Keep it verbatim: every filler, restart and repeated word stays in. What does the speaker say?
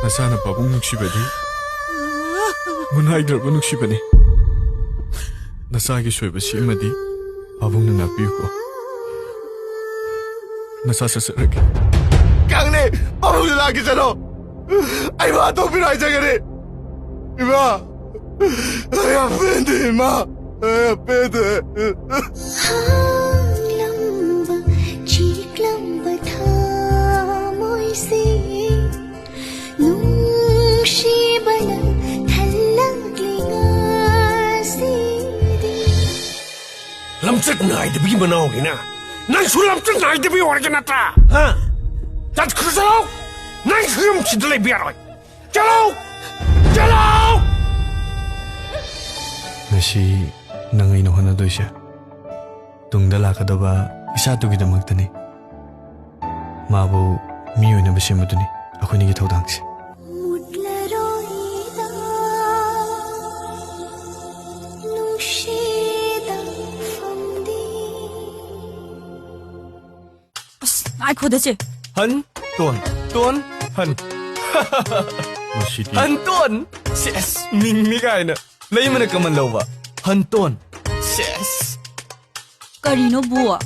ꯅꯆꯥꯅ ꯄꯥꯕꯨꯡ ꯅꯨꯡꯁꯤꯕꯗꯤ ꯃꯨꯟꯍꯥꯏꯗ꯭ꯔꯕ ꯅꯨꯡꯁꯤꯕꯅꯤ꯫ ꯅꯆꯥꯒꯤ ꯁꯣꯏꯕꯁꯤ ꯑꯃꯗꯤ ꯄꯥꯕꯨꯡꯅ ꯉꯥꯛꯄꯤꯌꯨꯀꯣ꯫ ꯅꯆꯥ ꯆꯠꯆꯔꯒꯦ꯫ ꯀꯪꯅꯤ! ꯄꯥꯕꯨꯡꯗ ꯂꯥꯛꯀꯦ ꯆꯠꯂꯣ! ꯑꯩ ꯋꯥ ꯇꯧꯕꯤꯔꯣ ꯍꯥꯏꯖꯒꯅꯤ! ꯏꯃꯥ! ꯑꯩ ꯌꯥꯝ ꯄꯦꯟꯗꯦ, ꯏꯃꯥ! ꯑꯩ ꯌꯥꯝ ꯄꯦꯟꯗꯦ! ꯍꯥꯡꯂꯝꯕ ꯆꯤꯛꯂꯝꯕ ꯊꯃꯣꯏꯁꯦ ꯅꯨꯡꯁꯤꯕꯅ ꯊꯜꯂꯛꯂꯤ ꯉꯁꯤꯗꯤ꯫ ꯂꯝꯆꯠ ꯅꯥꯏꯗꯕꯒꯤ ꯃꯅꯥꯎꯅꯤꯅ ꯅꯪꯁꯨ ꯂꯝꯆꯠ ꯅꯥꯏꯗꯕꯤ ꯑꯣꯏꯔꯒ ꯅꯠꯇ꯭ꯔꯥ? ꯍꯥ? ꯆꯠꯈ꯭ꯔꯣ ꯆꯠꯂꯣ! ꯅꯪꯁꯨ ꯌꯨꯝꯁꯤꯗ ꯂꯩꯕ ꯌꯥꯔꯣꯏ! ꯆꯠꯂꯣ! ꯆꯠꯂꯣ! ꯉꯁꯤ ꯅꯪ ꯑꯩꯅ ꯍꯣꯠꯅꯗꯣꯏꯁꯦ ꯇꯨꯡꯗ ꯂꯥꯛꯀꯗꯕ ꯏꯆꯥꯗꯨꯒꯤꯗꯃꯛꯇꯅꯤ꯫ ꯃꯥꯕꯨ ꯃꯤ ꯑꯣꯏꯅꯕ ꯁꯦꯝꯕꯗꯨꯅꯤ ꯑꯩꯈꯣꯏꯅꯤꯒꯤ ꯊꯧꯗꯥꯡꯁꯦ꯫ ꯃꯨꯠꯂꯔꯣꯏꯗ ꯅꯨꯡꯁꯤꯗ ꯐꯝꯗꯤ꯫ ꯑꯁ, ꯉꯥꯏꯈꯣꯗ ꯆꯦ꯫ ꯍꯟ, ꯇꯣꯟ, ꯇꯣꯟ, ꯍꯟ꯫ ꯃꯁꯤꯗꯤ꯫ ꯍꯟ, ꯇꯣꯟ꯫ ꯁꯦꯁ, ꯃꯤꯡꯅꯤ ꯀꯥꯏꯅ꯫ ꯂꯩꯃꯅ ꯀꯃꯟ ꯂꯧꯕ꯫ ꯍꯟ, ꯇꯣꯟ꯫ ꯁꯦꯁ꯫ ꯀꯔꯤꯅꯣ ꯕꯨ?